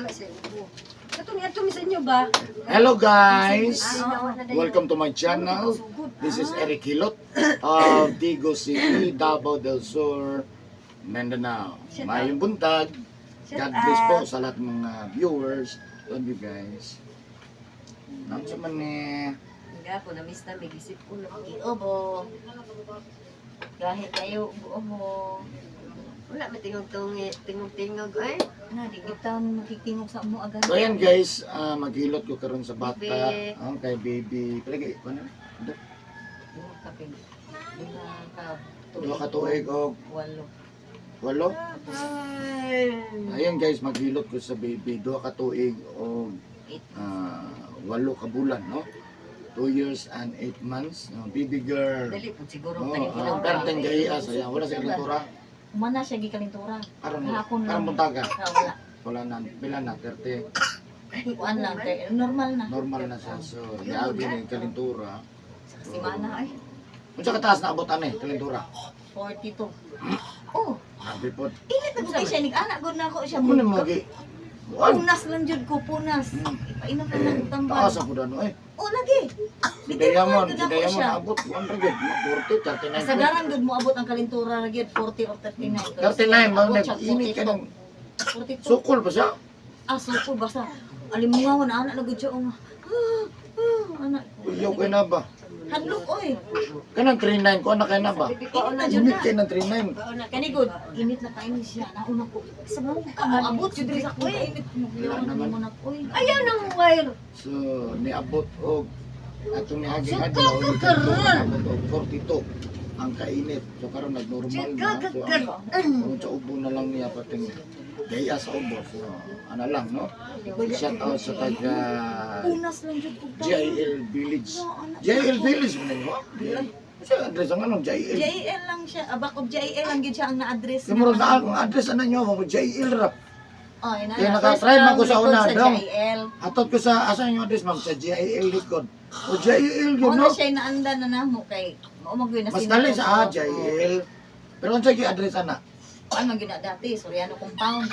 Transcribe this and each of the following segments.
Wala siya ubo. Katong niadto mi sa inyo ba? Hello guys! Ah, oo. Welcome to my channel. This is Eric Hilot of Digo City, Davao del Sur, Mindanao. Mayong buntag. God bless po sa lahat ng mga viewers. Love you guys. Nandiyan man eh. Nga po, na-miss na, may gisip ko na. Ubo. Kahit kayo ubo. Wala, may tingog-tingog, tingog-tingog, ay. Na, di kita makikinog sa mo agad. So ayan guys, maghilot ko karon sa bata. Baby. Ang kay baby. Palagi, ano? Duha ka pin. Duha ka Duha ka tuig og 8. 8. Ay. Ayan guys, maghilot ko sa baby. 2 ka tuig og 8. 8 ka bulan, no? 2 years and 8 months. No? Baby girl. Dali po siguro Oh, tayo ang perteng gaya sa wala sa kalintura. Umana siya gikalintura. Karon Hapon lang. karon buntaga. Ah, wala. Wala na pila na 30. Kuan lang kay normal na. Normal na siya. So, niagi ni kalintura. Sa kasimana ay Unsa kataas na abot ani kalintura? 42. Oh, Grabe pod. init na gud kay siya nig anak gud na ako siya. Mo ni magi. Kuan. Punas lang jud ko punas. Ipainom lang ng tambal. Taas ang pud ano eh. Oh, lagi. Si Diamond, Bitiwan si gud ako Diamond siya. abot 100, 40, 39. Kasagaran gud mo abot ang kalintura ra gyud 40 or 39. 39 man Abot siya, nag-init ka ng 42. sukol pa siya. Ah, suko basta. Alimungawan anak na gud siya oh. Ah, ah, anak. Uyaw kay na ba? Hadlok oy. Kanang 39 ko anak kay na ba? Init na jud Init na. kay ng 39. Kani gud, init na kayo siya. Nauna ko. Sa mo ka mo abot jud diri sa ko. Init mo Wala naman. mo na oy. Ayaw ng wire. So, niabot og atong niaging adlaw ni abot og 42 ang kainit. So karon nagnormal na. So ang sa ubo na lang niya pating gaya sa ubo. So ana lang no. Shout out sa taga Punas lang jud kog taon. JIL Village. JIL Village man nimo. Sa address ang anong JIL? JIL lang siya. Abak of JIL lang gyud siya ang na-address. Kaya murag na ang address ana nyo, mga JIL ra. Oh, ina. Kaya naka-try man ko sa una, Sa dong. JIL. Atot ko sa asa yung address ma'am sa JIL likod. O JIL yun Mo no. na siya naanda na namo kay mao man gyud na Mas dali sa JIL. Pero unsa gyud address ana? Ano man gyud na dati, Soriano compound.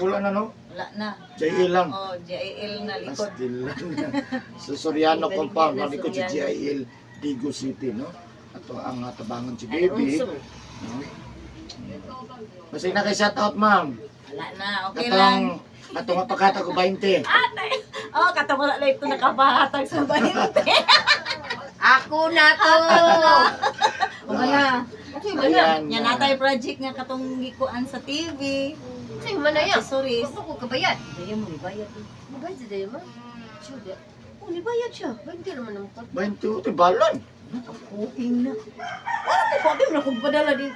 Wala na no. Wala na. JIL lang. Oh, JIL na likod. Pastilan. Sa Soriano compound, ang likod sa JIL Digo City no. Ato ang tabangan si baby. No? Basta na kay shout out ma'am. Wala na, okay lang. Katong katong mapakata ko 20. Oh, katong wala na ito nakapahatag sa 20. Ako na to. Wala. Okay, man na. Ayan. Yan natay project nga katong gikuan sa TV. Sa'yo man na yan. Accessories. Ako ko kabayad. Daya mo nibayad. Mabayad sa dayo mo. Sure. Oh, nibayad siya. 20 naman ang kwarta. 20 ti balon. Nakakuing na. Wala ko pa na kung padala di.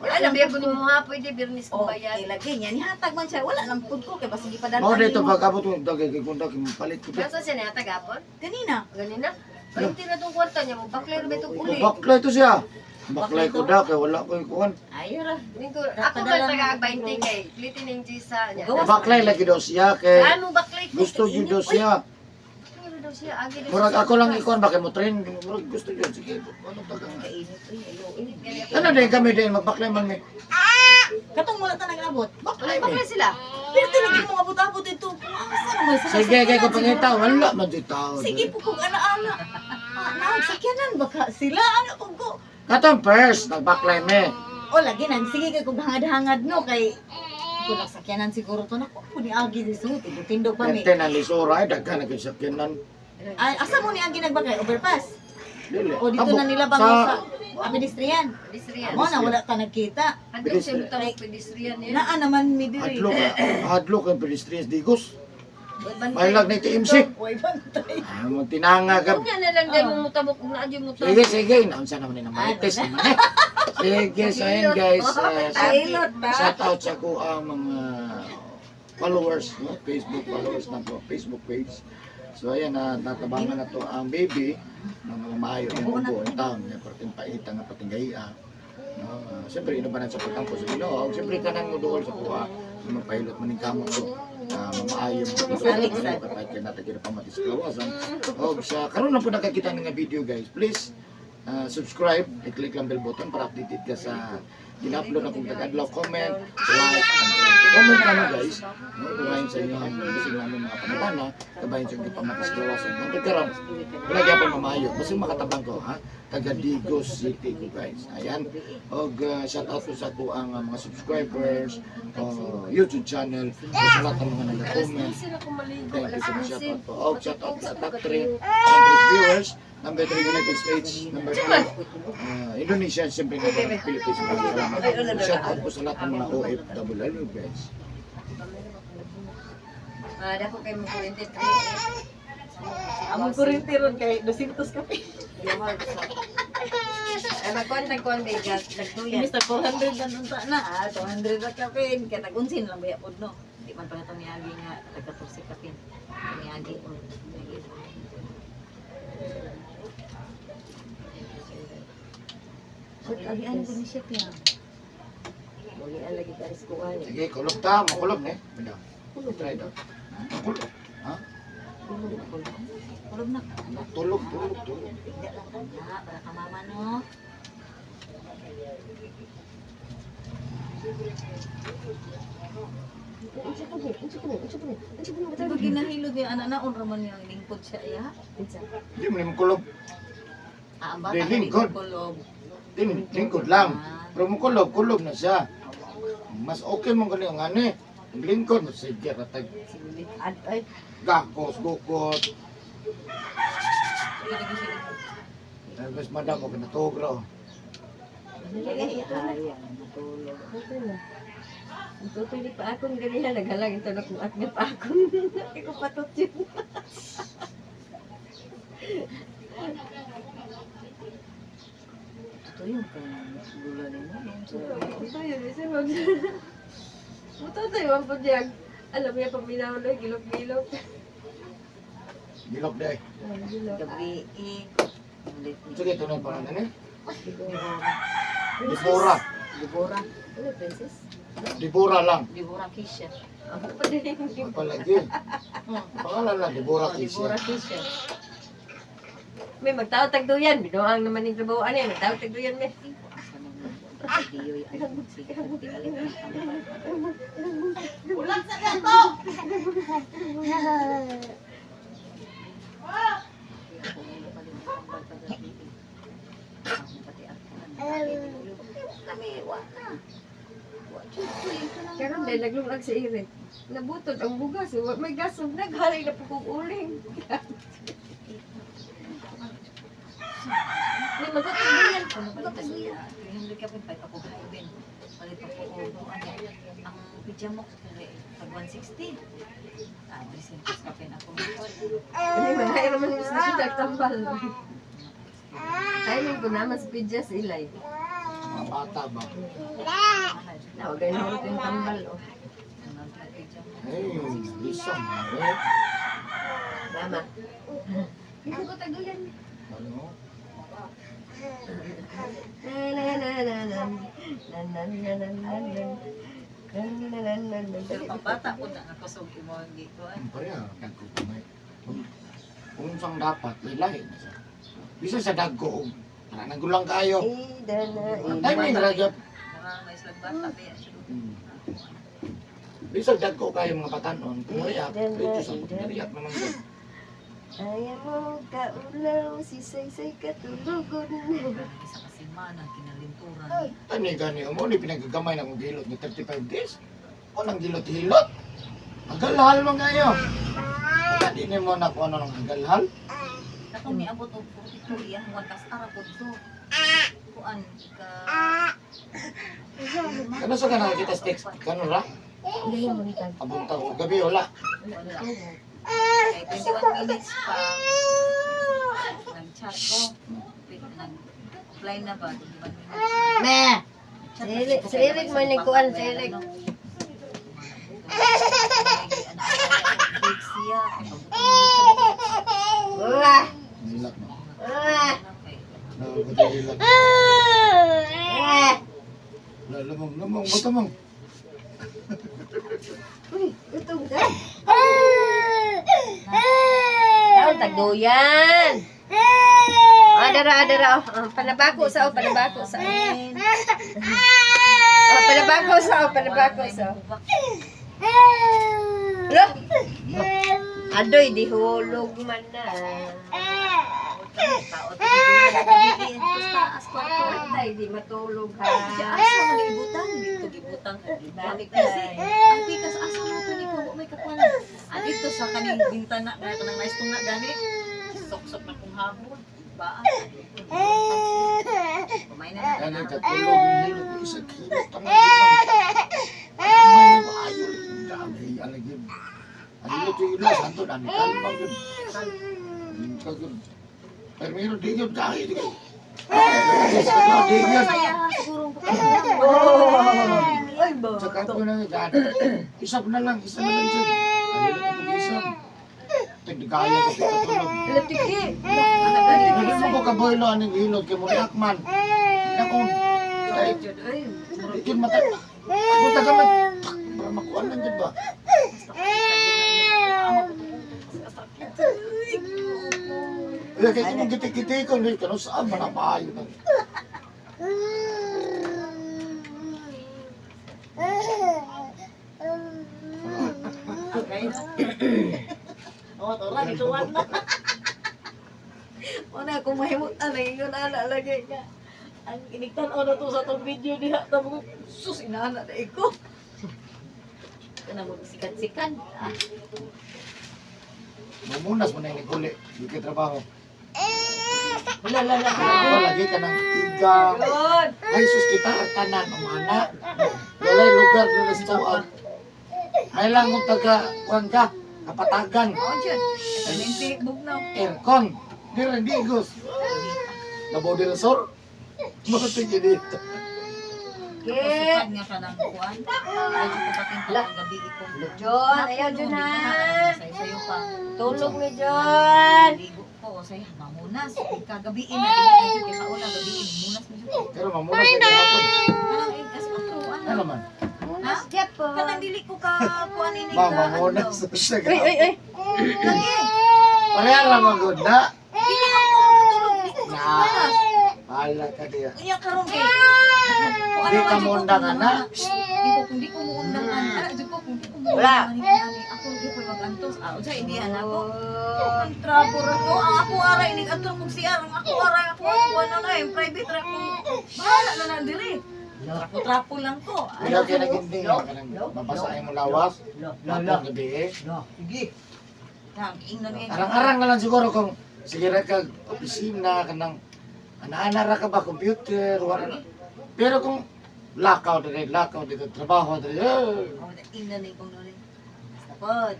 Wala na, biya ko ni mo ha. Pwede birnis Oh, ko bayad. okay, lagi niya nihatag man siya. Wala lang pud ko kay basta gipadala. Mao dito nimo. pag abot ko dagay kay kung dagay palit ko. Nasa siya na tagapon? Kanina. Ganina? 20 na itong kwarta niya. Magbakler ba itong uli? Baklay to siya. Baklay ko da kay wala ko ikuan. Ayo ra. Ningko, ako man taga 20 kay Klitin ng Gisa niya. Gawas. Baklay lagi daw siya kay Saan mo baklay ko? gusto gyud daw siya. Baklay daw siya. Agi daw Murag siya. ako lang ikuan ba kay mo train murag gusto gyud sige ano taga. Kainit oy, ayo. Init. Ano din kami din magbaklay man mi. Katong wala ta nag-abot. Baklay mi. Baklay sila. Pero tinigil mo abot-abot ito. Kung asa naman sa Sige kay ko pangita wala man jud tao. Sige po kung ana-ana. Ah, nagsakyanan baka sila ano kung ko. Katong first nagbaklay mi. O lagi nang sige kay kung hangad-hangad no kay kung nagsakyanan siguro to nako po ni Agi di suot tindog pa mi. Perte na lisura ay daghan na gyud sakyanan. Ay, asa mo ni Agi nagbakay overpass? Dili. O dito Abo, na nila bang sa pedestrian. Pedestrian. Mo na wala ta nagkita. Hadlok siya mo pedestrian niya. Naa naman mi diri. Hadlok hadlok ang pedestrians digos. Bantay. Mailag na TMC. Way bantay. Ay, mo tinanga ka. Kung nga na lang dahil mo mutabok, kung naadyo mo to. Sige, sige. Naunsa naman ni Marites naman eh. Sige, so ayun guys. Pilot ba? Shout out sa ko ang mga followers, no? Facebook followers na po, Facebook page. So ayan, na natabangan na to ang baby ng mga maayo yung ubo ang taon, yung perting paita nga pating gaya. No? Siyempre, inubanan sa pagkampo sa Ginoo. Siyempre, kanang mo dool sa kuha, magpahilot man ning kamot ko. Mamaayo mo Salig sad. kahit kaya natin kinapamati sa kawasan. O sa karon lang po nakakita ng nga video guys. Please subscribe, i-click lang bell button para updated ka sa Gina-upload akong tagadlaw, comment, like, and share. Comment lang guys. No, kumain sa inyo ang bisig namin mga pangutana, kabahin sa inyo pamatis gawasan. Hanggang karon, wala gyapon mamayo. Basta makatabang ko ha. Taga Digos City ko guys. Ayan. Og shout out ko sa ako ang mga subscribers, YouTube channel, o sa lahat ng mga Alas nag-comment. 12 na ko maligo. Thank you Alas so much. Shout 12. out po. Og shout out sa top 3 countries viewers. Number 3 United States, number 2 Indonesia, siyempre number 1 Philippines. Maraming salamat. Shout out po sa lahat ng mga OFW guys. Ah, dako kay mo kuwente 3. Among kuryente ron kay 200 kape. Ay magkuan tag kuan bay gas nagtuyan. Imbis na 400 na nunta na, ah, 200 na kape. Kaya tag-unsin lang ba pod no. Di man pa natong niagi nga tag 14 kape. Niagi o. Agian ko ni siya piya. Muli ang lagi ka kuan. Sige, kulog ta, makulog ne. Bida. Try daw. Makulog. Ha? Kulog na. Tulog, tulog, tulog. Hindi lang na, para ka mama no. Pag ginahilod niya, anak na, unra man yung lingkod siya, ya. Hindi mo ni makulog. Ah, ang bata Di, na lingkod. kulog. Di, lingkod lang. Pero makulog, kulog na siya. Mas okay mo gani ang ani. Ang lingkod, sige, ratag. Ad ay Gakos, gukot. Sige, lagi siya. Ay, mas madam, okay, natuog ra. Oh. Ay, matulog. Tutuloy pa akong ganina naghalang ito na kung at nga pa akong ikaw patot yun. Totoo yun, kaya gula ni mo. Ito yun, isa mag... Muto tayo ang padyag. Alam niya, paminaw na, gilok-gilok. Gilok day. Gilok. Gabi, eh. Sige, tunay pa natin eh. Dibora. Dibora. Ano, princess? Dibora lang. Dibora Kisha. Ako pa din. Ang palagi. Pangalan lang, Dibora Kisha. Dibora Kisha. May magtawag tagduyan. Binuang naman yung trabaho. Ano yun? Magtawag tagduyan, may. Ulan sa gato! Karon dahil naglungag sa irin. Nabutod ang bugas. May gasog. Naghalay na po kong uling. May magtagduyan. Magtagduyan. 300 ka pa ako kaibin. Palit pa po ko ano ang pijama ko pag 160. Ah, 300 ka pin ako. Ano yung mga naman gusto siya tagtambal. Ay, ko naman sa pidya sa ilay. Mga bata ba? Nawagay na ulit yung tambal. Oh. Ay, lisang. Eh. Tama. Hindi ko tagulan. Ano? Na na na na na. Na na na na na na. Na na na na na. Pero pang bata po na nakasog imo ang gikuan. Ang pareha, dagko kamay. Kung saan dapat, lahi na siya. Bisa sa dagko, para nagulang kayo. Eh, dana, Ang timing ra gyud. Mga may slag bata ba yan? Bisa dagko kayo mga batanon, kung react, dito sa react naman gyud. Ayaw mo kaulaw, si Saysay katulugon. Isa kasi man ang kinalinturan. Tani gani mo ni pinagagamay na kong gilot ni 35 days. O nang gilot-hilot. Agalhal man kayo. Di ni mo na kung ano ng agalhal. Katong niabot og 42 iyang wakas ara po to. Kuan ka Kano sa ka nakakita sa text? Kano ra? Abunta ko. Gabi wala. Wala. Kay 21 minutes pa nag-chat ko. Nag-apply na ba? 21 minutes. Me! Chat Sa na Eric- ko sa kay Eric may man nagkuan, sa Eric. ano. Siya, kay pagbutan Wah! Hilak no. Wah! Nabuti hilak. Wah! Lamang, lamang, matamang. Uy, utong ka. Taon tagduyan. Ah, dara, dara. Oh, panabako sa, oh, panabako sa. niya. Oh, palabako sa, oh, palabako sa. Lo. Adoy, di hulog man na. Taot ni taas kwarto. Antay, di matulog ha. Siya asa man ibutang dito gibutang balik kasi. Ang pikas asa mo to ni ko may kakuan. Ah, dito sa kaning bintana kaya kanang nice tunga gani. Sok-sok na kong hapon. Ba? Kumain na. Yan ay katulog, hilot, isa hilot, tangan gitang. Ang may na ayo, dami, alagim. Ang hilot yung ilas, anto, dami kalma yun. Kagud. Pero meron di yun, dahil di yun. Di yun. Kaya siguro Ay, ba? Sa kampo na nga, isap na lang, isa na lang dyan. Ang hilot ang pag-isap. Tigdikaya ko sa katulog. Latiki. Hindi mo ko kaboylo aning hilot kay Muriakman. Nako, ay, Ay, di yun mata. Ako taga man. Para makuha lang dyan ba? Kaya kaya kung giti-giti ko, hindi ka saan man ang maayo na. Okay. Oh, tora ni tuwan na. Wala kung mahimot ana ingon ana lagi nga. Ang inigtan-aw na to sa tong video diha tamo sus inaana na ko. Kana mo sikat-sikan. Ah, Mumunas mo na yung naguli, hindi ka trabaho. Wala, la, la. Ako lagi ka ng iga. Yun. Ay, sus kita, ang tanan, umana. Walay lugar na sa tuwag. Ay lang kung taga, kuwan ka, kapatagan, oh jud. Kaminti bugnaw. Aircon, di rin digos. Davao del Sur, matingin dito. Sukad nga ka ng kuan. Ay jud ko patinta ang gabi ko. John, ayaw John ha. Sayo pa. Tulog ni John. Ligo ko say mamunas kagabi na di jud kay kauna gabi munas mo jud. Pero mamunas sa gihapon. Kanang as patro Ano ano. man? Ha? Kanang dili ko ka kuan ini Ma, ka. mamunas sa Ay, ay, gihapon. ay. Lagi. Pareha ra man gud na. Dili ako makatulog, di ko Na. kamunas. Bahala ka diya. Unya karon kay. Di ka muundang, ana. Di ko kung di ko muundang ana. Ana jud ko kung di ko muundang Wala. ani ani ako di ko magantos. Ah, unsa hindi ana ko. Ang trapo ra ko. Ang ako ara inig adto kog CR. Ang ako ara ako ako na na eh, private ra ko. Bahala na lang diri. Trapo-trapo lang ko. Wala kay naginding kanang mabasa mo lawas. Hapon gabi eh. Sige. Tang ingnan nga. Arang-arang na lang siguro kung sige ra ka opisina kanang ana-ana ra ka ba computer wala na. Pero kung lakaw dire lakaw dito trabaho dire. Eh. Oh, ingnan ni kong nuri. Basta pod.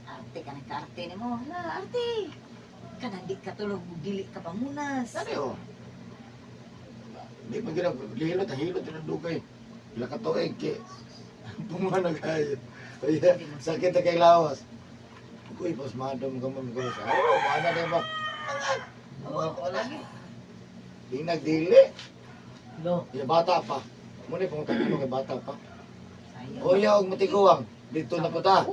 Arte ka nang kaarte nimo. La, arte. Kanang di ka tulog, dili ka pamunas. Ano oh. Di man gina lihilot hilot ang dugay. Pila ka tuig kay pumana kayo. Ay, sakit na kay lawas. Uy, pas madam ka man ko sa. Oh, mana na ba? Oo, lagi. Di nagdili. No. Ya bata pa. Muna pumunta ano kay bata pa. Sayang. Oya og matiguang dito na po ta.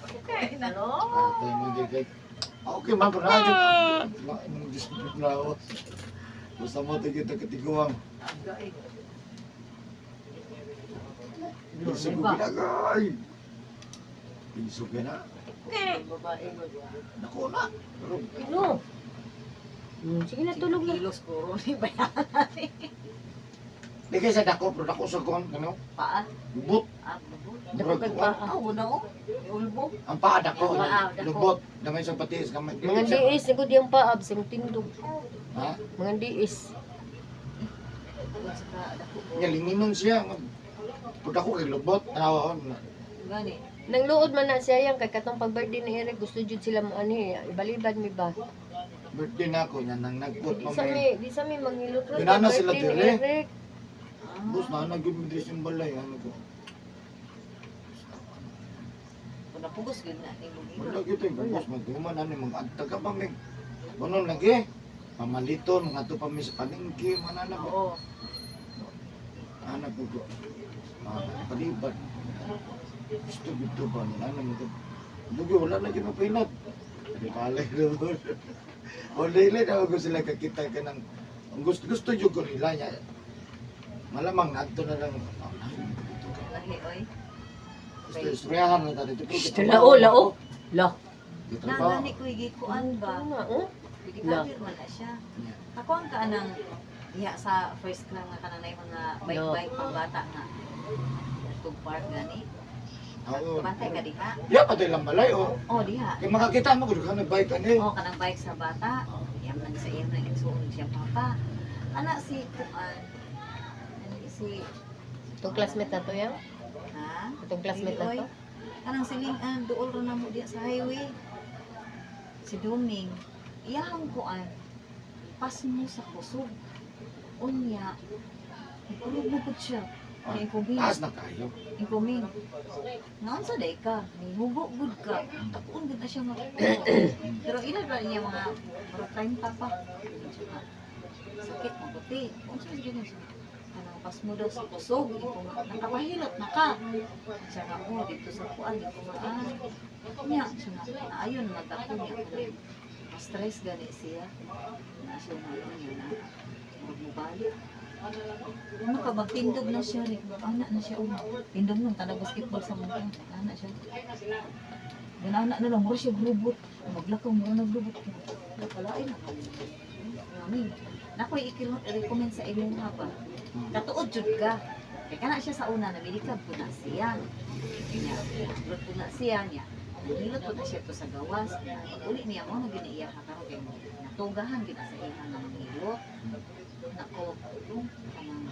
Okay na. Atay mo di kay. Okay man pero na imong lawas. Basta mo tigit ka katiguang. Piso ko ginagay. Piso ka na. Naku na. Pero No. Sige na, tulog na. Kilos ko ni bayan. di kay sa dako pero dako sa kuan kano. Paa. Lubot. Ah, lubot. Dako Murag kag kuan. paa. Ah, wala oh. Ulbo. Ang paa dako. Ang paa, dako. Lubot. Damay sa patis gamay. Mga diis, nagod yung paab, sa tindog. Ha? Mga diis. Nya linginon siya. Pag dako kay lubot. Tanawa ko. Gani. Nang luod man na siya yang kay katong pag-birthday ni Eric gusto jud sila mo ani ibalibad mi ba. Birthday na ako nya nang nagput Di pa sa may. mi, di sa mi manghilot ron. Ginana kay sila birthday ni dire. Eric. Bus na nag gyud mi yung balay ano ko. Kung napugos gyud na ni mo. Wala gyud ay bus maghuman ani mag-agta ka pa mig. Kuno lagi. Pamaliton mga pa mi sa palengke manana ba. Oo. Anak ko ko. Ah, palibad. Gusto gito ba nila ano mo. Dugi wala na gyud mapilot. Di balay na mo. O dili na ko sila kakita ka ng ang gusto gusto jud ko nila niya. Malamang naadto na lang. Lahi oy. Gusto istoryahan na ta dito. Shh, lao, lao. La. Dito ba? Nagani ko gikuan ba? Ano nga, oh? Medicabir man na siya. Ako ang kaanang diha sa first class nga kanang nay mga bike-bike pang bata nga. Tug park gani. Oo. Bantay ka diha. Ya pa lang balay oh. Oh diha. Kay makakita mo gud ka bike ani. Oh kanang bike sa bata. Iyam nang sa iyam nang igsuon siya papa. Ana si kuan. Ani si Itong classmate na to, yang? ha? Itong classmate na to? Kanang silingan duol ra na mo diha sa highway. Si Duming, iyahang kuan. Pasmo sa kusog. Unya, nagkulog siya. Ah, Ni Taas na kayo. Ikuming. Ngaon sa day ka, nihugo gud ka. Takuon gud na siya nga. Pero ilan ba niya mga mga 30 pa. Tsaka, sakit mabuti. Unsa man gyud siya? Kanang pasmo daw sa kusog, iko nga, nakapahilot na ka. Siya nga, oh, dito sa kuan, dito nga, ah. Niya, siya nga, naayon, magdako niya. Kanang ma-stress gani siya. Na siya na niya na. Magbalik. Ano ka, magtindog na siya, Rick. Ana na siya, oh. Tindog nung tanag basketball sa mga. Ana siya. Ganana na lang, mura siya grubot. Maglakaw, mura nagrubot. Kalain na. Mami, nakoy i-recommend sa imo nga ba. Katuod jud ka. Kay kana siya sa una, namilikab po na siya. Nya, abroad po na siya niya. Nahilot po na siya to sa gawas. Pag uli niya mo, na giniiya ka karon kay natugahan gid sa iya nga manghilot. Nako, kanang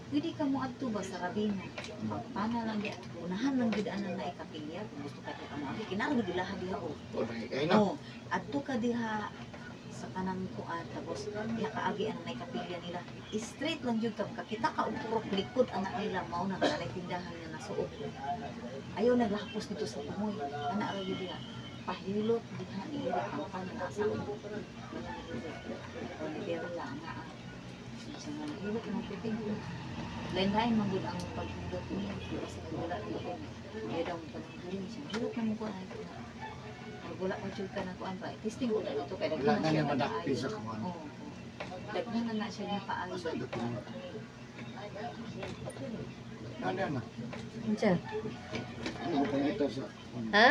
pwede ka mo adto ba sa Rabina? Pagpana lang di, unahan lang gid ana na ikapilya kung gusto ka ka mo. Kinahanglan gid ilaha diha oh. O kay na. Oh, adto ka diha sa kanang kuan tapos diha kaagi ang may kapilya nila. Straight lang jud ka makakita ka og purok likod anak nila mao na kanay tindahan nga nasuot. Ayaw naglahapos dito sa tumoy. Ana ra gyud diha. Pahilot diha ni Eric ang paano na sa ako. Wala ni Eric. O ni Perla nga. Ah. Siya nga nahilot ang puting. Lain-lain man gud ang paghilot niya. Kasi wala dito. Kaya daw ang panangguling siya. Hilot na mo ko ay. Wala pa jud ka na kuan ba. Testing ko na dito kay Wala daghan na siya niya madakpi napaayo. sa kuan. Oo. Daghan na na siya napaayo. Asa dito? Ano na? Unsa? Ano pa ito sa Ha?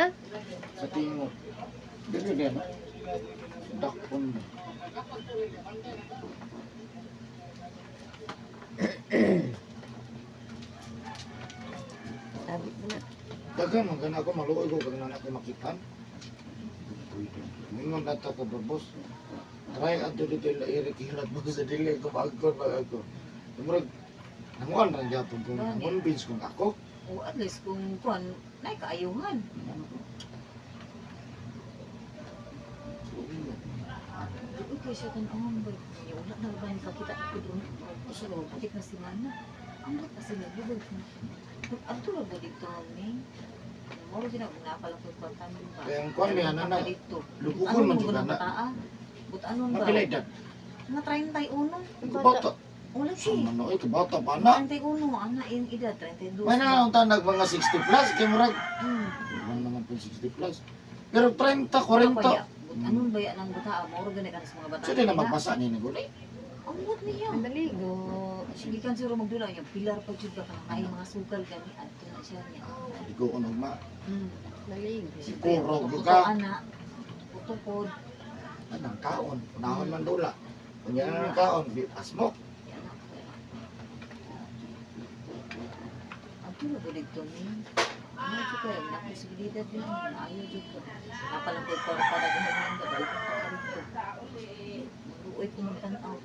sa tingo. Dili din no. Dakpon mo. Sabi ko na. Daghan man kana ako maluoy ko kag na ako makitan. Mingon na ta ko ba, boss. Try adto dito ila Eric hilat mo sa dili ko bagkon ba ako. Murag nanguan ra gyapon ko Gani. convince kung ako. O at least kung kuan nay kaayuhan. Uy, kay siya tan-awon ba? Wala na ba ni kakita ko doon? Asa naman po? Patik na si Mana. Ang ba't kasi naglubog na? Adto ra ba dito, Ming? Moro din ako napalang ko kwarta mo ba? Kaya ang kuan may ana na Dito. lubukon man jud na na. bataa? But ano ba? Mapila edad. Mga 31. Kabata. Wala Sa si. man oy kabata pa na. 31, ana iyang edad, 32. May na ang tanag mga 60 plus kay murag wala naman po 60 plus. Pero 30, Ano 40. ba? But anong baya ng buta? Moro gani ka sa mga bata. So di na magpasa ni ni gulay. Ang but niya. Naligo. Sige kan siguro magdula niya. Pilar pa jud ba ka ay mga sugal gani adto na siya niya. Di ko ono ma. Naligo. Siguro gyud ka. Ana. Utukod. Anang kaon, unahon man dula. Unya na ang kaon, di pasmo. Yan ako. Adto na ba dito ni? Ano jud kayo? Na posibilidad din. Maayo jud ko. Napalang ko para para ganun ba dito. Maluoy ko magtan-aw.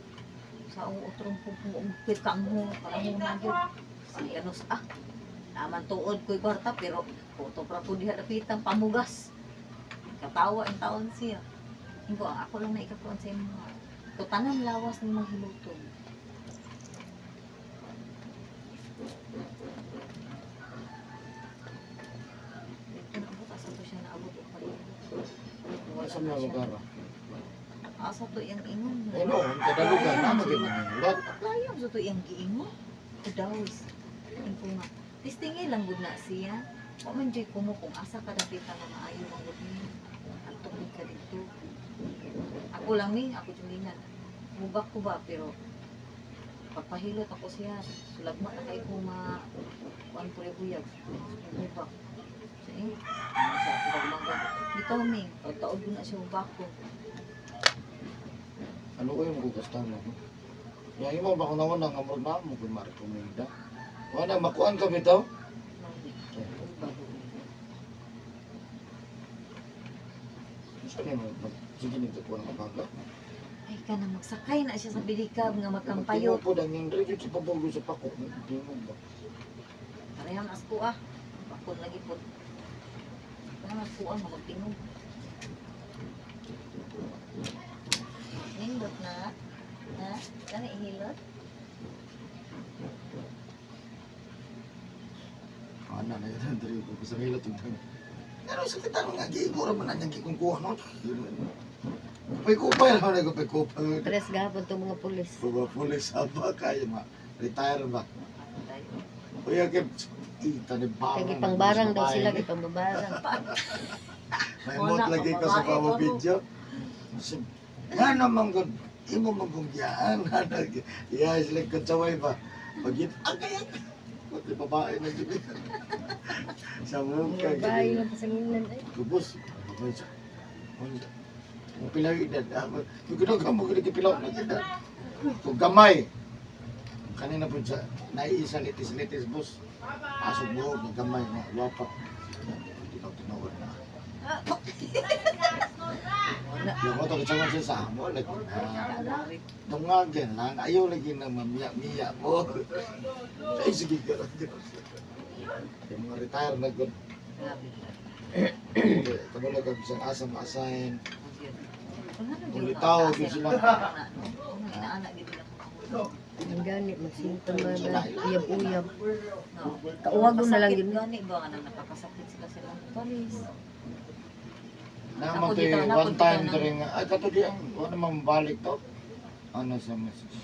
Sa utrong ko umpit kang ho, parang na gyud. Si ano ah. Naman tuod ko'y kwarta pero puto pra po diha dapitan pamugas. Katawa ang taon siya. Ingo, ako lang na ikakuan sa imo. Tutanan lawas ni mga hiluton. Dito naabot, asa to siya naabot o pala. Wala Asa na mo siya. lugar? Asa to iyang ingon. Eh no, ang kadalugan na magid nangilot. Layo sa to iyang giingon. Kudawis. Ingo nga. Tistingi lang gud na siya. Wa man jud kumo kung asa ka dapita nga maayo man gud niya. Antong gud ka dito. Ako lang ni, ako jud ingan. Mubak ko ba pero Pagpahilot ako siya. Sulagma na kay ko ma kuan ko buyag. Ba. Sa eh. Ano sa ako pagmangga. Bitaw mi, pagtaod ko na siya og bako. Ano ko yung magugustuhan mo? Yang imo ba kunawan ang amor na mo kung marekomenda? Wala makuan ka bitaw? Gusto niyo mo sige nito po ng kabaga. Ay ka na magsakay na siya sa bilikab nga magkampayo. Po dang yung rigid sa pabogo sa pako. Tingog ba? Parehang asko ah. Bakod lagi po. Parehang asko ah, magtingog. Nindot na. Ha? Kani ihilot? Ana na yun diri ko sa hilot yung tanga. Pero sa kita mga giigura man ang gikong kuha no. Kupay kupay lang na kupay kupay. Tres gahapon itong mga pulis. Mga pulis aba kayo ma retire ba? Kuya kay ita ni barang. Kay gipangbarang daw sila, gipangbabarang. May mot lagi ko sa Wala, pamo babae, video. Nga naman ko, imo magungyaan. Iya, sila katsaway ba? Pagit, agay, agay. Pati babae na dyan. Sa mukha. Babae lang pasanginan ay. Kubos. Unsa. Unsa. Ang pilaw edad. Yung kinagawa mo, kinikipilaw na kita. Kung gamay. Kanina po siya, naiisa litis-litis, boss. Asog buhok, ng gamay na, wapa. Hindi ka tinuod na. Wala. Yung ko to siya sa amo, lagi na. Dungagan lang, ayaw lagi na mamiya-miya mo. Ay, sige ka lang. Yung mga retire na good. Grabe. Kabalo ka bisang asa ma-assign. Kung litaw, gyud sila. Inaana gyud nila ko. Ang gani, magsinta man na. Uyab-uyab. No. Kauwagon na lang Nakakasakit yun. Gani ba nga nang nakakasakit sila sila paris. Naman Ako to dito, eh, ako one dito time na. during, ay kato di ang, wala namang balik to. Ano sa message?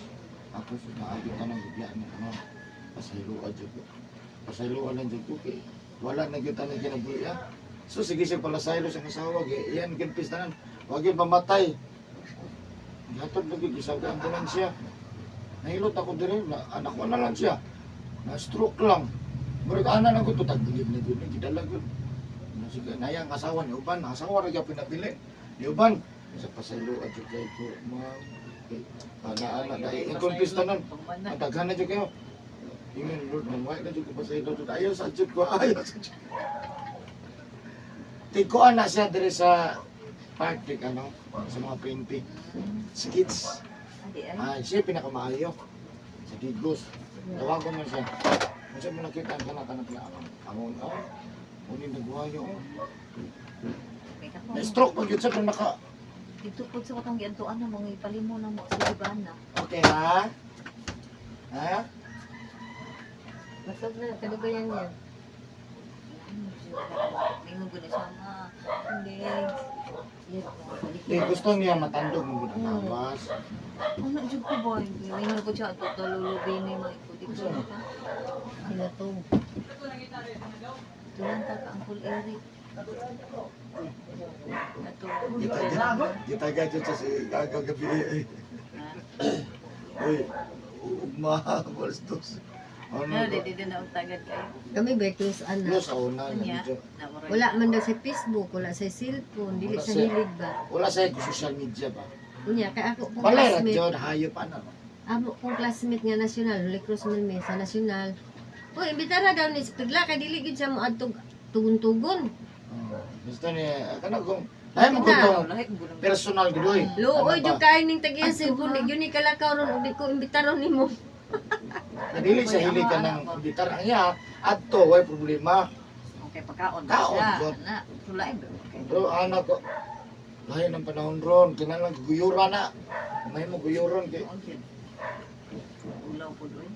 Ako sa naagi tanong bigla ni ano. Pasayloa jud ko. Pasayloa lang jud ko kay wala na gyud tanan kinabuhi ah. So sige siya pala saylo sa asawa kay iyan kinpis tanan. Wag gyud mamatay. Gihatod lagi gisag ambulansya. Nahilot ako diri na anak ko na lang siya. Na stroke lang. Murag ana lang ko to tagilid na gyud gidala gyud. Na sige naya ang asawa ni uban, ang asawa ra gyud pinabili. Ni uban sa pasaylo adyo kay ko ma'am. Kay ana ana dai i-confess tanan. Ang daghan na jud kayo. Ingon Lord, mamuhay na jud ko pasaylo jud. Ayaw sa jud ko, ayaw sa jud. Tiguan na siya diri sa park dik, ano, sa mga PNP. Sa kids. Adi ay. Ay, siya pinakamaayo. Sa Digos. Tawagan mo siya. Kung mo nakita ang kanak-kanak na ang amon, oh. Unin nagwayo, oh. May kako. Na-stroke pag yun siya, kung naka... Dito po sa katong giadtuan na mga ipalimo na mo sa Ibana. Okay, ha? Ha? Matog na, kadugayan niya. Mingon ko na siya ma. Hindi. Di, gusto niya matandog mo ang lawas. Ano jud ko boy? Mingon ko siya ato talulubi ni mga ko dito na ka. Hinatog. Tuwan ta ka Uncle Eric. Ato. Gitaga dyan siya si gagabi. Uy, ugma, alas dos. Ano No, ba? di di na og tagad kayo. Kami ba close ana? Close ako na. Unya. medyo. Wala man daw sa Facebook, wala sa cellphone, dili Wala sa siya. hilig ba. Wala sa social media ba? Unya kay ako kong Wala ra classmate, dyan, hayop ano. amo kong classmate nga national, Holy Cross man mi sa national. Uy, imbitara daw ni Pigla kay dili gid siya moadtog tugon-tugon. Oh, gusto niya, kana kung, lahi mo Na. kung Lahi ko lang. personal gudoy. Luoy Ano jud ba? kay ning tag-iya cellphone, di gyud ni kalakaw ron ug di ko imbitaron nimo. Nadili sa hili ka ng gitar ang iya, adto way problema. Okay, pagkaon na Kaon, siya. jud. Na, tulay ba? Okay. Pero anak ko, lahi ng panahon ron, kinahanglan guyura na. May mo guyuron kay Kaon jud. Ulaw po doon.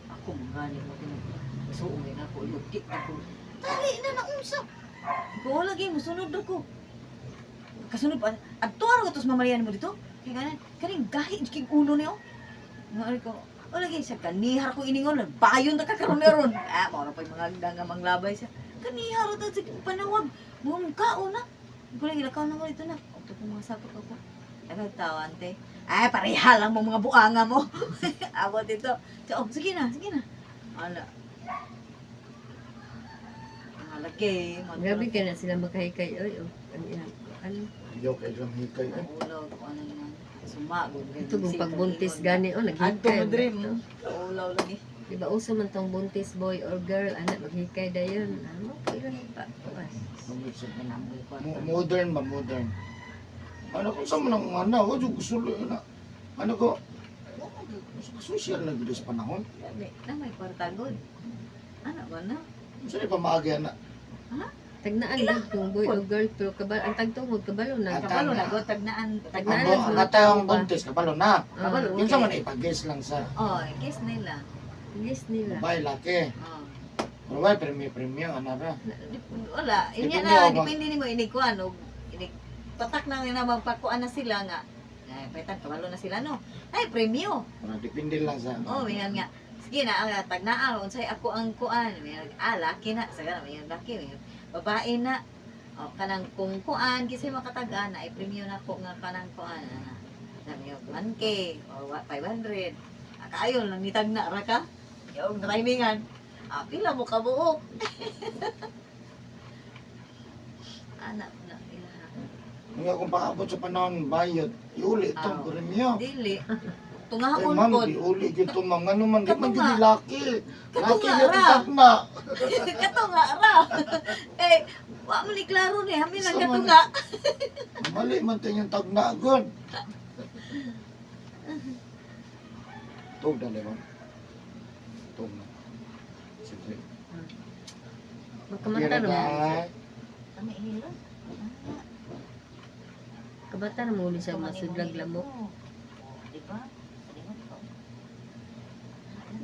Ako mga mo tinag. Suong na ako luti ako. Dali na naunsa. Ko lagi musunod ako. Kasunod pa adto ra ko tos mamalian mo dito. Kay kanan kaning gahi jud kig ulo niyo. Nga ko, o lagi siya kanihar ko iningon bayon ta ka karon ron. Ah, mao ra pa yung mga agda nga manglabay siya. Kanihar ta sa panawag. Mong kaon na. Ko lagi lakaw na ko dito na. Adto ko mga sapot ako. Ano tao, ante? Ay, pareha lang mo mga buanga mo. Abot ito. So, oh, sige na, sige na. Ala. Mga lagi. Grabe ka na sila makahikay. Oy, oh. Ano yan? Ano? Joke ay lang hikay. Eh. Ulaw, kung ano na. Sumagod. Ito kung pagbuntis gani oh Adto naghikay. mo dream. Ulaw lagi. Di ba uso man tong buntis boy or girl anak maghikay dayon. Ano ilan pa? Modern ba modern? Ano ko sa mga ano, wa jud gusto na. Ano ko? Social na gid sa panahon. Dami. Na may kwarta god. Ano ba na? Unsa ni pamaagi ana? Tagnaan gud kung boy or girl pero kabal ang tagtungod kabalo na. At- Kabalo na god tagnaan. Ang Tagnaan bo- ang atayong buntis kabalo na. Kabalo. Yun sa man ipag-guess lang sa Oh, kiss nila. Yes nila. babae laki. Oh. Pero why premyo premyo ana ra. Wala, inya Depende na, ako ba? depende nimo inig kuan og inig patak na nga magpakuan na sila nga. Ay, paitan kabalo na sila no. Ay, premyo. Pero depende lang sa Oh, mayan nga. Sige na, ang tagnaa unsay ako ang kuan. Mayan, ah, laki na, sagana mayan laki, mayan. Babae na. Oh, kanang kung kuan kisay makatagaan na ay premyo na ko nga kanang kuan. Ah, dami yung 1K or 500. Ah, kaayon lang nitagna ra ka. Yung timingan. Ah, pila mo kabuok. Anak na ilaha. Nga kung paabot sa panahon bayad, iuli itong Ah. premyo. Dili. Ay Tungahon ma'am, pod. iuli gito ma'am. Ngano man di man Katunga. gid laki. Laki Katunga gyud ra. tagna. Katunga ra. Eh, wa man ni klaro ni, hamin lang Sa man- katunga. Mali man tayo yung tagna gud. Tug na di ba? Tug na. Sige. Magkamata Tira ra mo. na. Kami hilo. Kabata ra mo uli siya masudlag lamok. Di ba? Kalingon ko.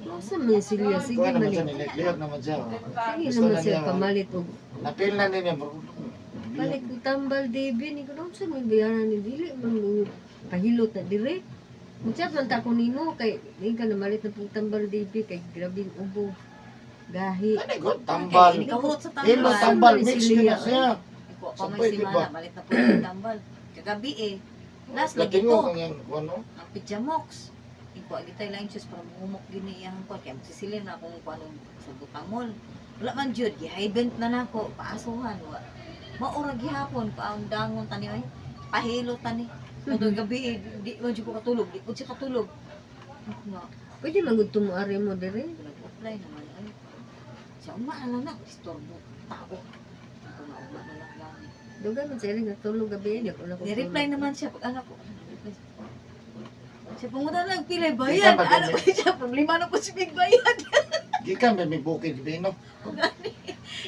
Masa man silya sige Kuha naman man. siya, nilihok naman siya. Sige Gusto naman na siya niya. pamalit og Napil na niya. balik ko tambal DB ni ko unsa man bayaran ni dili man mo pahilot na dire. Muchat man ta ko nimo kay di ka namalit na pong tambal DB kay grabe ang ubo. Gahi. Ano ko? Tambal. Kay kahurot sa tambal. Hilo tambal. Mix yun na siya. Ikaw pa may Sabay, di ba? simana, balit na po yung tambal. Kagabi eh. Last lagi Latingo to, kang yan. Ano? ang pijamox. Ikaw, agitay lang yung para muhumok gini iyang ko. Kaya magsisilin na akong kung anong sabutamol. Wala man jud, gihaybent na nako, paasuhan. Wa. Maura gihapon, paang dangon tani ay. Pahilo tani. Matong gabi eh, di man jud ko katulog, di ko siya katulog. Nga, Pwede man gud tumuari mo dire. nag-apply naman ay. Siya uma na lang na, istorbo tao. Ako nga uma na lang gani. Dugay man siya rin natulog gabi ni ako na ko. Ni-reply naman siya pag anak ko. Ano, siya pumunta lang pilay bayad. Di ka ba Ano ba siya? Problema na po si Big Bayad. Gikan ba may bukid bino?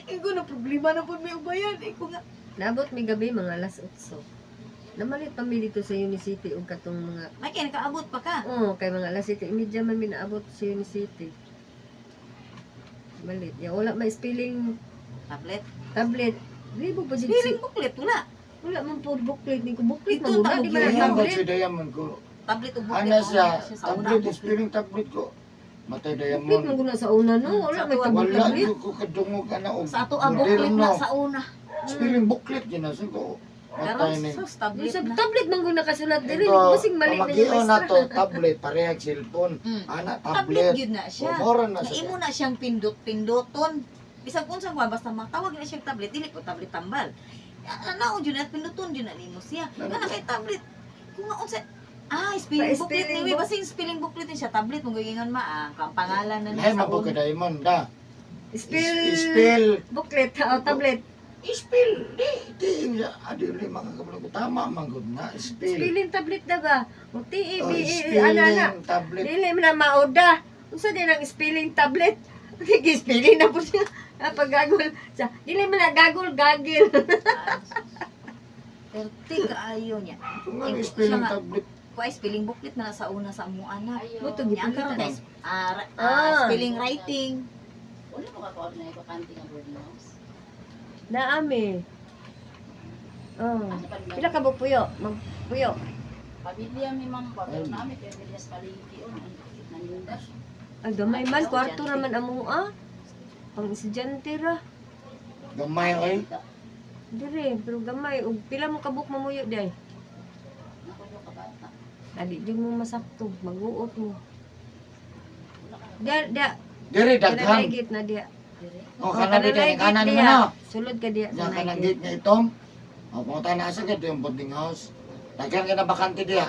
Ikaw na problema na po may bayad. Ikaw nga. Naabot mi gabi mga alas 8. Namalit pa mi dito sa Unicity og katong mga May kaya nakaabot pa ka. Oo, kay mga alas 7:30 man mi naabot sa Unicity. Malit. Ya wala may spelling Tablet. tablet. Libo pa jud Spelling booklet wala. Wala man po booklet ni ko booklet Ito, man wala di tawag man yun. Kaya ba tablet. si Diamond ko? Tablet o booklet. Ana oh, siya, sa una, tablet, booklet. spelling tablet ko. Matay Booklet man Diamond. guna sa una no, wala may Sa tablet. Wala tablet. ko kadungog ana og Sa ato ang booklet moderno. na sa una. Spelling booklet yun na ko. Karon Matay ni. sus Yung tablet sa na. tablet man guna kasulat diri, Ito, basig mali na yung pamagion na maestra. to, tablet, parehag cellphone. Ana, Tablet tablet. gyud na siya. O, mura na Na siya. imo na siyang pindot-pindoton. Bisag unsang kuan basta matawag na siyang tablet, dili ko tablet tambal. Ano jud na pinduton jud na nimo siya. Kana kay tablet. Kung nga unsa spelling Pa- booklet spelling ni book. basta yung spelling booklet ni siya tablet mo gagingon ma ang pangalan na Lahi niya sa man po una. ka Diamond da. Spell Spell. booklet o tablet. Spell. Di, di, adi uli makakabalo ko. Tama man gud na. Spell. Spelling tablet na ba? O T E Oh, B E ana ana. spelling tablet. Dili man na maoda. Unsa din ang spelling tablet? Sige, spelling na po siya. Ah, pag gagol. Sa, dili man na gagol, gagil. Perte kaayo niya. Kung ano Siya spelling nga. tablet. Kuha spelling booklet na sa una sa among anak. Mo to Niya ang karon gipalitan. kay Ah. spelling writing. Wala mo kakuha na ibakante nga birdhouse. Naami. Oh. Asa pa Pila ka ba puyo? Magpuyo. Pamilya mi ma'am ba pero nami pamilya sa palengke on naninda. Ay, gamay man. Kwarto raman amo ah. Pang estudyante ra. Gamay oy. Dire, pero gamay. Og pila mo kabuk mamuyo day. Nako Bata. Adi jud mo masakto, maguot mo. Diya, diya. Diri Kana daghan. gate na diya. Dire. Oh, kana kanang diri kanan gate mo diya. na. Sulod ka diya Nya sa kanang night gate nga itom. Oh, pumunta na sa gate yung boarding house. Daghan ka na bakante diya.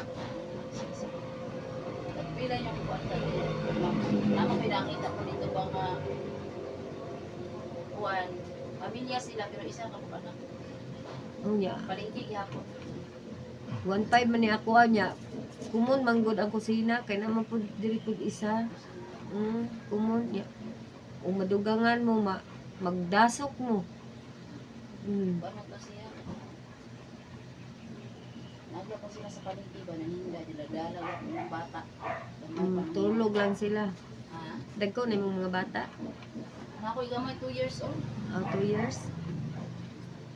Pila yung kuan ka dire. Ma'am, may nakita ko dito ba nga kuan pamilya sila pero isa ka po anak. Unya. Palengke gihapon. 1.5 man ni ako niya. Kumon manggod ang kusina kay naman pud diri pud isa. Kumon niya. O madugangan mo ma magdasok mo. Kuan man to siya. Nagla ko sila sa palengke ba naninda nila dalaw ng bata. Gamay pa nang- Tulog lang sila. Ha? Dagko na imong mga bata. Anak ko gamay 2 years old. Oh, 2 years.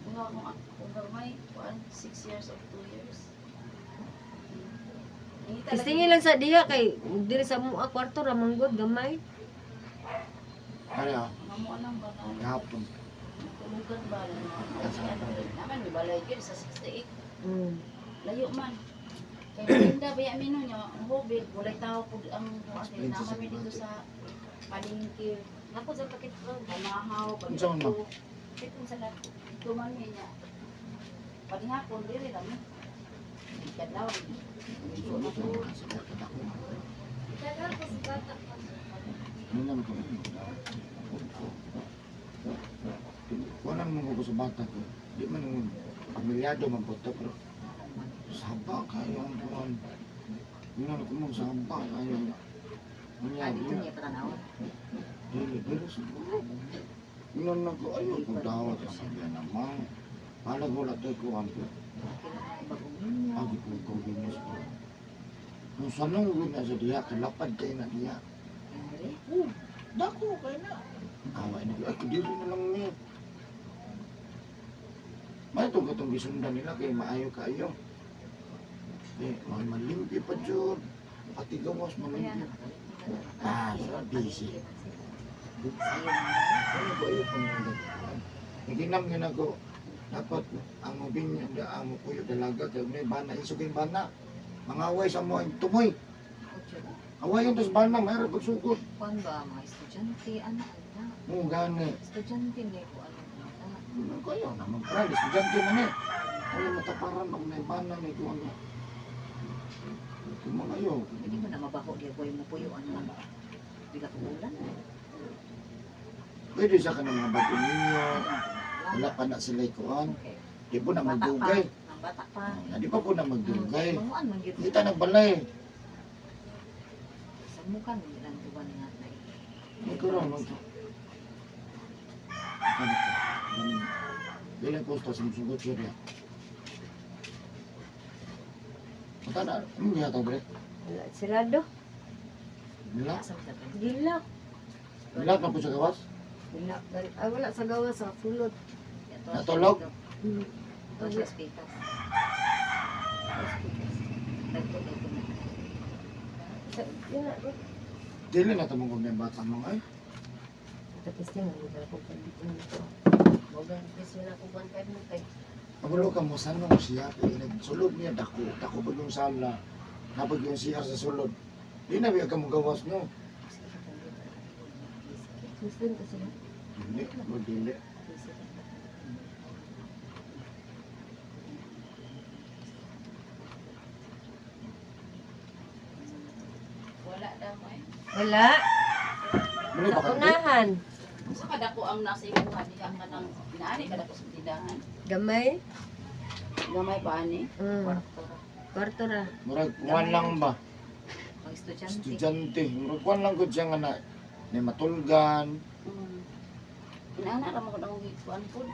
Kung ako kung gamay kuan 6 years old 2 years. Nangita lagi- Istingi lang sa diha kay diri sa mua kwarto ra manggod gamay. Ari ah, Mamo lang ba ka? gahapon. Natulugan ba? Naman, may balay yun sa 68. Layo man. Kay Melinda, baya mino niya, ang hobby, walay tao po ang Explain na sa kami dito sigbante. sa palengke. Ako sa pakit ko. Pamahaw, Unsa man, ma'am? pagkato. Kitong sa lahat. Ito man niya. Panihapon, diri lang. Ikadlaw. So, ano to? Sa dako. Daghan ko sa bata pa. Ano naman ko? Kunan mo ko sa bata ko. Di man mo pamilyado man po to, pero saba kayo ang kuan. Ano ko mo saba kayo. Ano Ah, dito niya patanaw. Dili, dili siguro. Inon na ko, ayaw kong dawat ang sabihan naman. Palag wala tayo kuhan ko. Bagong niya. Agi ko ikaw ginis ko. Kung sanong ko na sa diha, kalapad kayo na diha. Andre. Oh, dako kayo na. Awa ini ko, ay kudiri na lang niya. May itong katong gisundan nila kay maayo kayo. Eh, mga malimpi pa dyan. Pati gawas malimpi. Ah, so busy. Ano ba yun? Naginam yun ako. Dapat ang mabin niya, ang mukuyo dalaga, kaya may bana, isugin bana. Mga away sa mo, tumoy. Away yun, tas bana, mayroon pagsugod. Kuan ba mga estudyante ana ana. Oo, gani. Estudyante ni ko ano ana. Ano kayo naman, brad, estudyante man eh. Ano mataparan, ang may bana, may kung ano. Kung mga yun. Hindi mo na mabaho diya boy mo puyo ano ba. Biga ko ulan. Pwede sa ka ng mga bago ninyo. Wala pa na sila ikuan. Okay. Di po na Bata pa. magdugay. Ang bata pa. Di pa po na magdugay. Manguan man gyud. Hindi ta nagbalay. Sa mukha man gyud ang tuwan nga na. May kurang man to. Ano to? Ganun. Dili ko sa sumusugot siya niya. Mata na, ano niya ito, bre? Wala sirado. Nila? Asa man sa Gilak. Nila na po sa gawas? Gilak. Ay wala sa gawas sa sulod. Natulog? Ito sa speakers. Dagko na. Yun na. Dili na tamang kung may bata mga ay. Tapos din ang mga ko pag-dito nito. Mogang presyo na ko 1.5 mo kay. Pagulo ka mo, saan mo siya? Kaya nagsulod niya, dako. Dako pag yung sala. Napag yung siya sa sulod. Di na biya ka mo gawas no. Muslim kasi sila. Dili, mo dili. Wala daw eh. Wala. Muli Sa pa ka. unahan. Sa kadako ang nasa imuha diha ka ng inaani kadako sa tindahan. Gamay. Gamay pa ani. Kwarto ra. Murag kuwan lang ba? Mga estudyante. Estudyante. Murag kuwan lang ko siya nga na. May matulgan. Inaana ra mo kung ang kuan pod.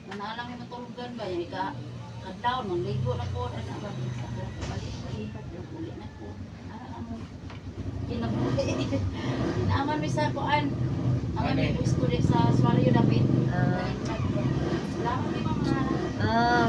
Manaalang ni matulugan ba yan ika kadlaw mangligo na po ana ba sa balik balikat yung uli na po. Ara mo kinabuhi. Inaaman mi sa kuan. Ang Ani? aming gusto sa Suareo dapit. Ah. Wala mi mga Ah.